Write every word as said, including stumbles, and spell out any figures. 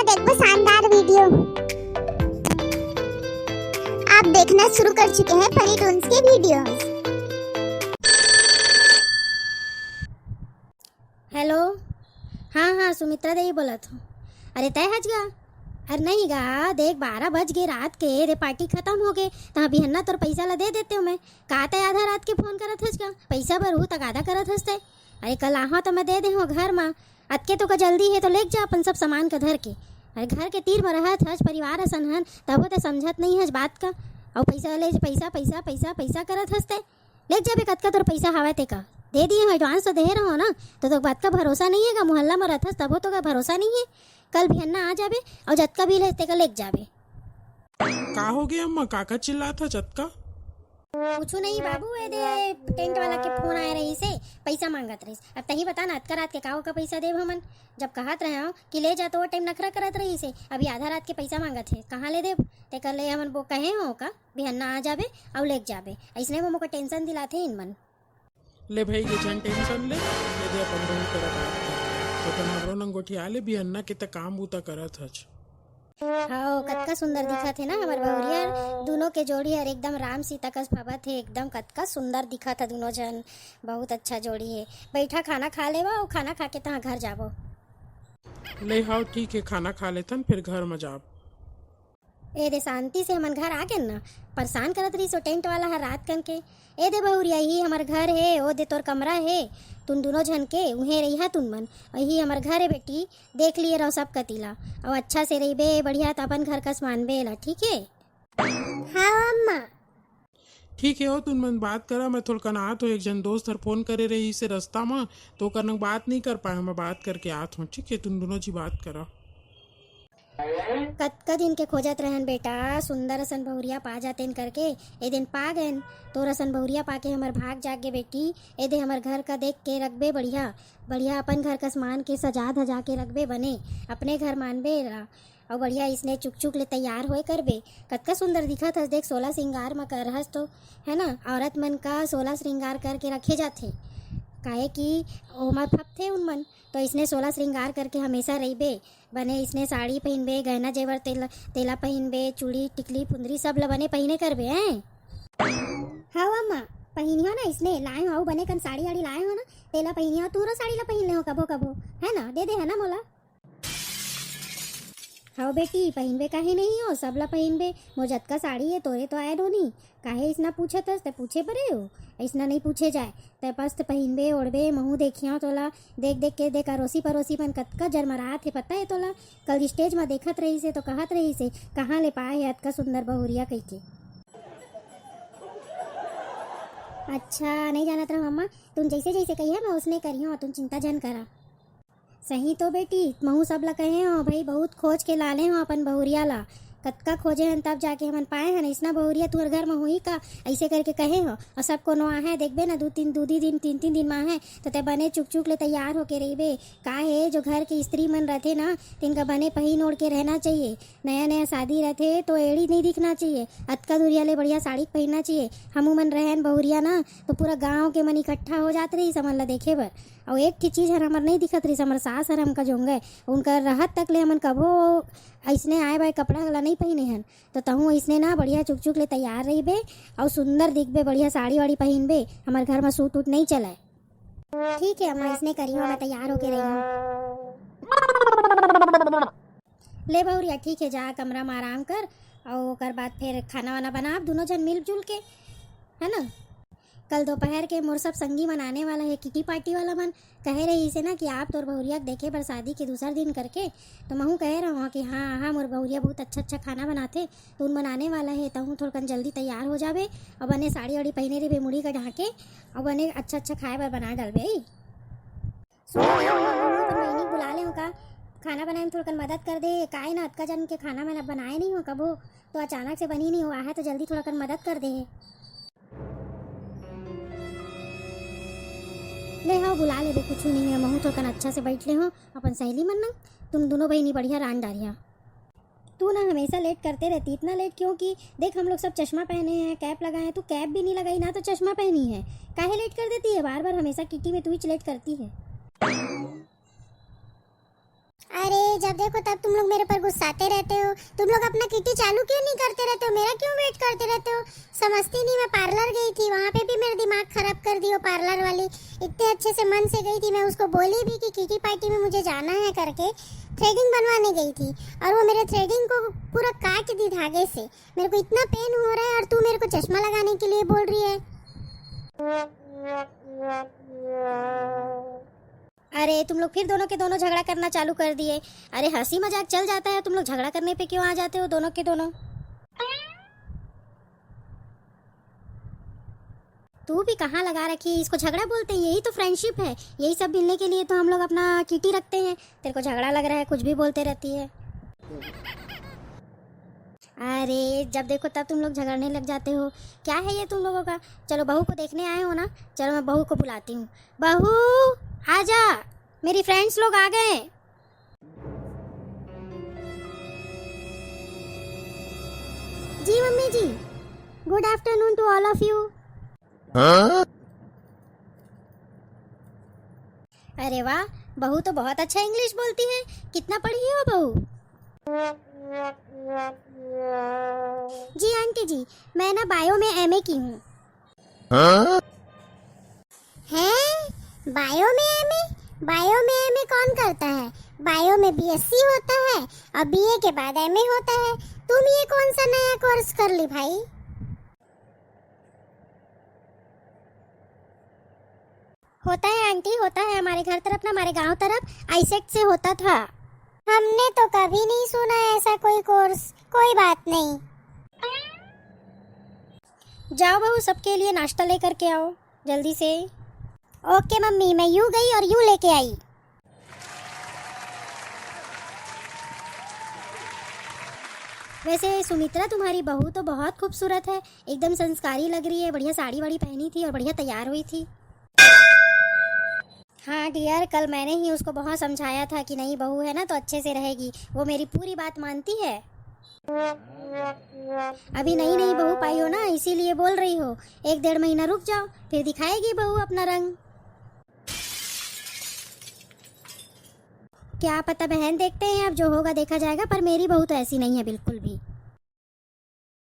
एक वो शानदार वीडियो। आप देखना शुरू कर चुके हैं फनी टून्स के वीडियोस। हेलो। हाँ हाँ, सुमित्रा देवी बोलत हूँ। अरे तय हज गा? अरे नहीं गा, देख, बारह बज गे रात के, रे पार्टी खत्म हो गे। तहाँ बिहन्ना तोर पैसा ला दे देते हो मैं। का तय आधा रात के फोन करत हस गा? पैसा बर हूँ तक आधा करत हस तय। अरे कल आहो तो मैं दे दे हूँ घर मा। अतके तो का जल्दी है तो लेके जा अपन सब सामान का धर के। अरे घर के तीर में रहत हस, परिवार असन हन, तभो ते समझत नहीं हस बात का। अउ पैसा ले, पैसा पैसा पैसा पैसा करत हस ते। लेके जाबे, कतका तोर पैसा हवय ते का। दे दिए हूँ, एडवांस तो दे रहो ना। तो तो बात का भरोसा नहीं है का? मोहल्ला में रहत हस तभो तो का भरोसा नहीं है। कल बिहन्ना आ जाबे अउ जतका बिल है ते का लेके जाबे। का हो गया अम्मा, काका चिल्लात ह जतका? कुछु नहीं बाबू, ए दे टेंट वाला के फोन आए रहिसे, पैसा मांगत रहिस। अब तही बता ना, अतका रात के का ओकर पैसा देब हमन? जब कहत रहे हो कि ले जा तो वो टाइम नखरा करत रहिसे, अभी आधा रात के पैसा मांगत हे, कहाँ ले देब? तेकर ले हमन वो कहे हो का बिहन्ना आ जाबे अउ लेके जाबे। अइसने में मोका टेंशन दिलाथे इनमन। ले भाई, ये झन टेंशन ले, ये दे अपन बहू करा बात कर। तो तन हमरो नंगोठिया ले, बिहन्ना के त काम बूता करत हच। हव, कतका सुंदर दिखत हे ना हमर बहुरिया। दोनों के जोड़ी हर एकदम राम सीता कस भवत हे, एकदम कतका सुंदर दिखत हे दोनों झन। बहुत अच्छा जोड़ी हे। बैठा, खाना खा लेवा अउ खाना खा के तहाँ घर जाबो। ले हव, ठीक हे, खाना खा लेथन, फिर घर म जाब। ए दे, शांति से हमन घर आ गेन ना। परेशान करत रहिस ओ टेंट वाला हर रात कन के। ए दे बहुरिया, इही हमर घर हे, ओ दे तोर कमरा हे, तुन दुनों झन के उहें रहिहा तुन मन। इही हमर घर हे बेटी, देख लिए रहो सब कति ला। अउ अच्छा से रहिबे, बढ़िया त अपन घर कस मानबे एला, ठीक हे? हाँ अम्मा। ठीक हे, हो तुन मन बात करा, मैं थोड़कन आत हो, एक झन दोस्त हर फोन करे रहिसे रस्ता म, तो ओकर नंग बात नहीं कर पाए, मैं बात करके आत हो, ठीक हे? तुन दुनों जी बात करा। कतका दिन के खोजत रहन बेटा, सुंदर असन बहुरिया पा जातेन करके, ए दिन पा गएन। तोर असन बहुरिया पाके हमर भाग जाग गे बेटी। ए दे हमर घर का देख के रखबे बढ़िया, बढ़िया अपन घर कस मान के सजा धजा के रखबे बने, अपने घर मानबे ला। अउ बढ़िया इसने चुक चुक ले तैयार होए करबे। कतका सुंदर दिखत हस देख, सोला श्रृंगार म कर हस तो, है ना, औरत मन का सोला श्रृंगार करके रखे जाथे, काहे कि ओमा फपथे उन मन, तो इसने सोला श्रृंगार करके हमेशा रहिबे। बने इसने साड़ी पहिनबे, गहना जेवर तेला, तेला पहिनबे, चूड़ी, टिकली, फुंदरी सब ल बने पहिने करबे, हैं? हव अम्मा, पहिनिहो ना इसने, लाए हो, अउ बने कन साड़ी आड़ी लाए हो ना, तेला पहिनिहो, तोरो साड़ी ला पहिन ले हो कभो कभो, है ना? दे दे है ना मोला। हव बेटी, पहिनबे काहे नहीं हो, सब ला पहिनबे, मोर जतका साड़ी हे तोरे तो आए धोनी, काहे इसना पूछत हस? ते पूछे परे हो, इसना नहीं पूछे जाए। ते मस्त पहिनबे ओढ़बे, महू देखियो तोला, देख देख के देख, अरोसी परोसी मन कतका जरमरात हे, पता हे तोला? कल स्टेज म देखत रहिसे तो कहत रहिसे, "कहाँ ले पाए हे अतका सुंदर बहुरिया?" कहिके। अच्छा, नहीं जानत रहो अम्मा, तुम जैसे जैसे कहिया मैं उसने करियो, तुम चिंता झन करा। सही तो बेटी, महू सब ला कहे हो भाई, बहुत खोज के लाने हो अपन बहुरिया ला। कतका खोजे हन तब जाके हमन पाए हन। अइसना बहुरिया तुहर घर म होही का? अइसे करके कहे हो। अउ सब कोनो आहे, देखबे ना, दू तीन, दू दी दिन, तीन तीन दिन म आहे, तो ते बने चुक चुक ले तैयार होके रहिबे। का हे, जो घर के स्त्री मन रथे ना, तिनका बने पहिन ओढ़ के रहना चाहिए। नया नया शादी रथे तो एड़ी नहीं दिखना चाहिए। अतका दुरिया ले बढ़िया साड़ी पहिनना चाहिए। हमू मन रहन बहुरिया ना, तो पूरा गांव के मन इकट्ठा हो जात रहिस हमन ला देखे बर। अउ एक ठे चीज हर हमर नहीं दिखत रहिस, हमर सास हर हमका जोंगे, उनकर रहत तक ले हमन कभो अइसने आए बाए कपड़ा ला नहीं पहिने हन। तो तहूँ अइसने ना बढ़िया चुक चुक ले तैयार रहिबे, अउ सुंदर दिखबे, बढ़िया साड़ी वाड़ी पहिनबे। हमर घर म सूट उट नहीं चलय। ठीक हे अम्मा, अइसने करियो, मैं तैयार होके रहिहूँ। ले बहुरिया, ठीक हे, जा कमरा म आराम कर, अउ ओकर बाद फिर खाना वाना बनाब दुनों झन मिलजुल के, है ना? कल दोपहर के मोर सब संगी मन आने वाला हे, किटी पार्टी वाला मन कहे रहिसे ना कि आप तोर बहुरिया के देखे बर शादी के दूसर दिन करके, तो महू कहे रहूँ कि हाँ, हाँ, मोर बहुरिया बहुत अच्छा अच्छा खाना बनाथे, तो उन मन आने वाला हे, तहूँ थोड़कन जल्दी तैयार हो जाबे, अउ बने साड़ी वाड़ी पहिने रहिबे, मुड़ी का ढाके, अउ बने अच्छा अच्छा खाए बर बना डालबे। सुन ना, अपन बहिनी के बुला ले हो का, खाना बनाए में थोड़कन मदद कर दे। काय ना, अतका जन के खाना मैंने बनाए नहीं हो कभो, तो अचानक से बनी नहीं हो, आहे तो जल्दी थोड़कन मदद कर दे। ले हाँ, बुला लेबे, कुछ नहीं है, महू थोड़कन अच्छा से बैठ ले हो अपन सहेली मन ना, तुम दोनों बहिनी बढ़िया रांध डारिया। तू ना हमेशा लेट करते रहती, इतना लेट क्यों? कि देख, हम लोग सब चश्मा पहने हैं, कैप लगाए हैं, तू कैप भी नहीं लगाई ना तो चश्मा पहनी है, काहे लेट कर देती है बार बार? हमेशा किटी में तू ही लेट करती है। अरे जब देखो तब तुम लोग मेरे पर गुस्साते रहते हो। तुम लोग अपना किटी चालू क्यों नहीं करते रहते हो, मेरा क्यों वेट करते रहते हो? समझती नहीं, मैं पार्लर गई थी, वहाँ पे भी मेरा दिमाग खराब कर दियो पार्लर वाली। इतने अच्छे से मन से गई थी, मैं उसको बोली भी कि किटी पार्टी में मुझे जाना है करके, थ्रेडिंग बनवाने गई थी, और वो मेरे थ्रेडिंग को पूरा काट दी धागे से। मेरे को इतना पेन हो रहा है और तू मेरे को चश्मा लगाने के लिए बोल रही है। अरे, तुम लोग फिर दोनों के दोनों झगड़ा करना चालू कर दिए। अरे, हंसी मजाक चल जाता है, तुम लोग झगड़ा करने पे क्यों आ जाते हो दोनों के दोनों? तू भी कहाँ लगा रखी है, इसको झगड़ा बोलते हैं? यही तो फ्रेंडशिप है, यही सब मिलने के लिए तो हम लोग अपना किटी रखते हैं। तेरे को झगड़ा लग रहा है, कुछ भी बोलते रहती है। अरे, जब देखो तब तुम लोग झगड़ने लग जाते हो। क्या है ये तुम लोगों का? चलो, बहू को देखने आए हो ना, चलो मैं बहू को बुलाती हूँ। बहू, आजा, मेरी फ्रेंड्स लोग आ गए। जी मम्मी जी, good afternoon to all of you। अरे वाह, बहू तो बहुत अच्छा इंग्लिश बोलती है। कितना पढ़ी हो बहू? जी आंटी जी, मैं ना बायो में एमए की हूँ। हैं? बायो में एमए? बायो में एमए कौन करता है? बायो में बीएससी होता है और बीए के बाद एमए होता है। तुम ये कौन सा नया कोर्स कर ली भाई? होता है आंटी, होता है। हमारे घर तरफ ना, हमारे गांव तरफ आईसेक्ट से होता था। हमने तो कभी नहीं सुना ऐसा कोई कोर्स। कोई बात नहीं। जाओ बहू, सबके लिए नाश्ता लेकर के आओ जल्दी से। ओके मम्मी, मैं यूं गई और यूं लेके आई। वैसे सुमित्रा, तुम्हारी बहू तो बहुत खूबसूरत है, एकदम संस्कारी लग रही है। बढ़िया साड़ी वाड़ी पहनी थी और बढ़िया तैयार हुई थी। हाँ डियर, कल मैंने ही उसको बहुत समझाया था कि नई बहू है ना, तो अच्छे से रहेगी। वो मेरी पूरी बात मानती है। अभी नई नई बहू पाई हो ना, इसीलिए बोल रही हो। एक डेढ़ महीना रुक जाओ, फिर दिखाएगी बहू अपना रंग। क्या पता बहन, देखते हैं, अब जो होगा देखा जाएगा। पर मेरी बहू तो ऐसी नहीं है बिल्कुल भी।